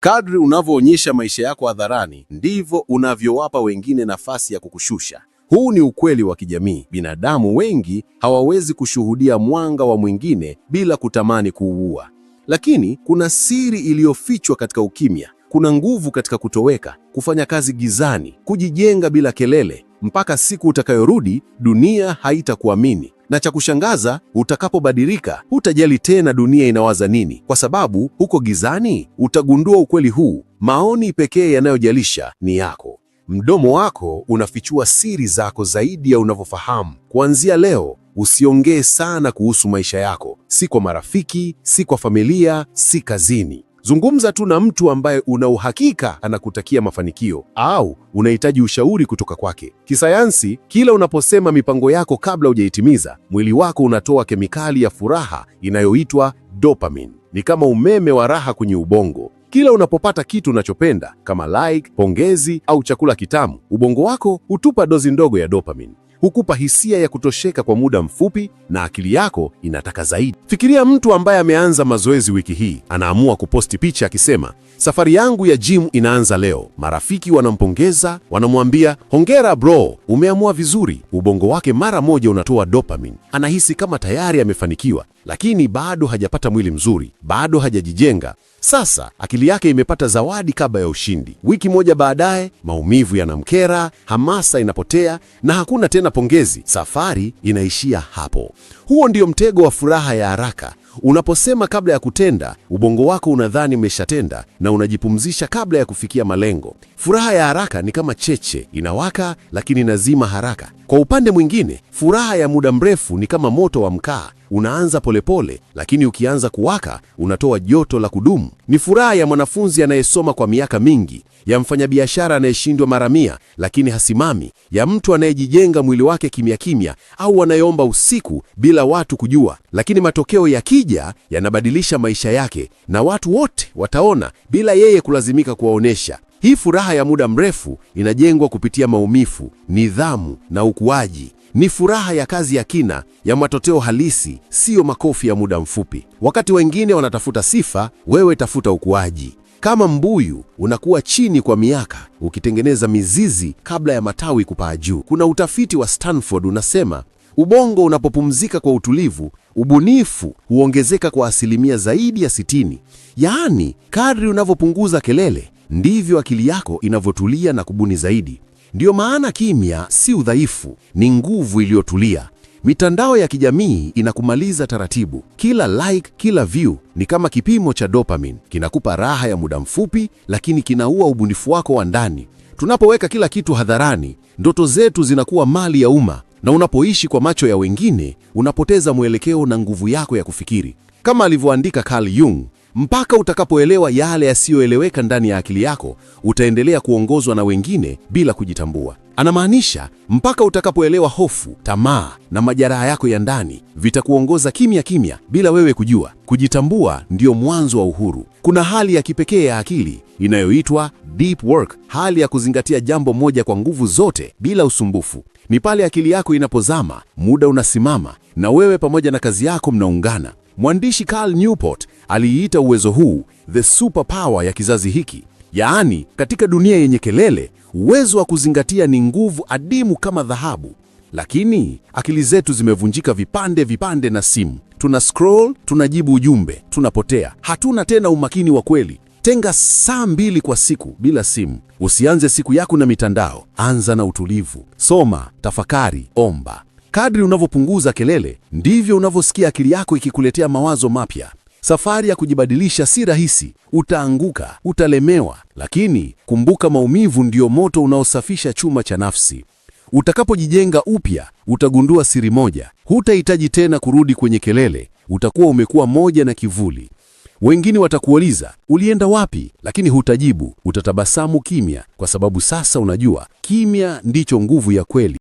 Kadri unavyoonyesha maisha yako hadharani, ndivyo unavyowapa wengine nafasi ya kukushusha. Huu ni ukweli wa kijamii. Binadamu wengi hawawezi kushuhudia mwanga wa mwingine bila kutamani kuuua. Lakini kuna siri iliyofichwa katika ukimya. Kuna nguvu katika kutoweka, kufanya kazi gizani, kujijenga bila kelele, mpaka siku utakayorudi dunia haitakuamini. Na cha kushangaza, utakapobadilika hutajali tena dunia inawaza nini, kwa sababu huko gizani utagundua ukweli huu: maoni pekee yanayojalisha ni yako. Mdomo wako unafichua siri zako zaidi ya unavyofahamu. Kuanzia leo, usiongee sana kuhusu maisha yako, si kwa marafiki, si kwa familia, si kazini. Zungumza tu na mtu ambaye una uhakika anakutakia mafanikio au unahitaji ushauri kutoka kwake. Kisayansi, kila unaposema mipango yako kabla hujaitimiza, mwili wako unatoa kemikali ya furaha inayoitwa dopamine. Ni kama umeme wa raha kwenye ubongo. Kila unapopata kitu unachopenda kama like, pongezi au chakula kitamu, ubongo wako hutupa dozi ndogo ya dopamine. Hukupa hisia ya kutosheka kwa muda mfupi na akili yako inataka zaidi. Fikiria mtu ambaye ameanza mazoezi wiki hii, anaamua kuposti picha akisema, safari yangu ya gym inaanza leo. Marafiki wanampongeza, wanamwambia hongera bro, umeamua vizuri. Ubongo wake mara moja unatoa dopamine, anahisi kama tayari amefanikiwa, lakini bado hajapata mwili mzuri, bado hajajijenga. Sasa akili yake imepata zawadi kabla ya ushindi. Wiki moja baadaye, maumivu yanamkera, hamasa inapotea na hakuna tena pongezi. Safari inaishia hapo. Huo ndio mtego wa furaha ya haraka. Unaposema kabla ya kutenda, ubongo wako unadhani umeshatenda na unajipumzisha kabla ya kufikia malengo. Furaha ya haraka ni kama cheche, inawaka lakini inazima haraka. Kwa upande mwingine, furaha ya muda mrefu ni kama moto wa mkaa. Unaanza polepole, lakini ukianza kuwaka unatoa joto la kudumu. Ni furaha ya mwanafunzi anayesoma kwa miaka mingi, ya mfanyabiashara anayeshindwa mara 100 lakini hasimami, ya mtu anayejijenga mwili wake kimya kimya, au anayeomba usiku bila watu kujua, lakini matokeo yakija yanabadilisha maisha yake na watu wote wataona bila yeye kulazimika kuwaonesha. Hii furaha ya muda mrefu inajengwa kupitia maumivu, nidhamu na ukuaji. Ni furaha ya kazi ya kina, ya matokeo halisi, siyo makofi ya muda mfupi. Wakati wengine wanatafuta sifa, wewe tafuta ukuaji. Kama mbuyu unakuwa chini kwa miaka, ukitengeneza mizizi kabla ya matawi kupaa juu. Kuna utafiti wa Stanford unasema ubongo unapopumzika kwa utulivu, ubunifu huongezeka kwa asilimia zaidi ya 60. Yaani, kadri unavyopunguza kelele, ndivyo akili yako inavyotulia na kubuni zaidi. Ndiyo maana kimya si udhaifu, ni nguvu iliyotulia. Mitandao ya kijamii inakumaliza taratibu. Kila like, kila view ni kama kipimo cha dopamine, kinakupa raha ya muda mfupi, lakini kinaua ubunifu wako wa ndani. Tunapoweka kila kitu hadharani, ndoto zetu zinakuwa mali ya umma, na unapoishi kwa macho ya wengine, unapoteza mwelekeo na nguvu yako ya kufikiri. Kama alivyoandika Carl Jung, mpaka utakapoelewa yale yasiyoeleweka ndani ya akili yako, utaendelea kuongozwa na wengine bila kujitambua. Anamaanisha mpaka utakapoelewa hofu, tamaa na majeraha yako ya ndani vitakuongoza kimya kimya bila wewe kujua. Kujitambua ndiyo mwanzo wa uhuru. Kuna hali ya kipekee ya akili inayoitwa deep work, hali ya kuzingatia jambo moja kwa nguvu zote bila usumbufu. Ni pale akili yako inapozama, muda unasimama na wewe pamoja na kazi yako mnaungana. Mwandishi Cal Newport aliiita uwezo huu the super power ya kizazi hiki. Yaani, katika dunia yenye kelele, uwezo wa kuzingatia ni nguvu adimu kama dhahabu. Lakini akili zetu zimevunjika vipande vipande na simu. Tuna scroll, tunajibu ujumbe, tunapotea. Hatuna tena umakini wa kweli. Tenga saa 2 kwa siku bila simu. Usianze siku yako na mitandao, anza na utulivu. Soma, tafakari, omba. Kadri unavyopunguza kelele, ndivyo unavyosikia akili yako ikikuletea mawazo mapya. Safari ya kujibadilisha si rahisi. Utaanguka, utalemewa, lakini kumbuka, maumivu ndiyo moto unaosafisha chuma cha nafsi. Utakapojijenga upya, utagundua siri moja: hutahitaji tena kurudi kwenye kelele. Utakuwa umekuwa moja na kivuli. Wengine watakuuliza ulienda wapi, lakini hutajibu. Utatabasamu kimya, kwa sababu sasa unajua kimya ndicho nguvu ya kweli.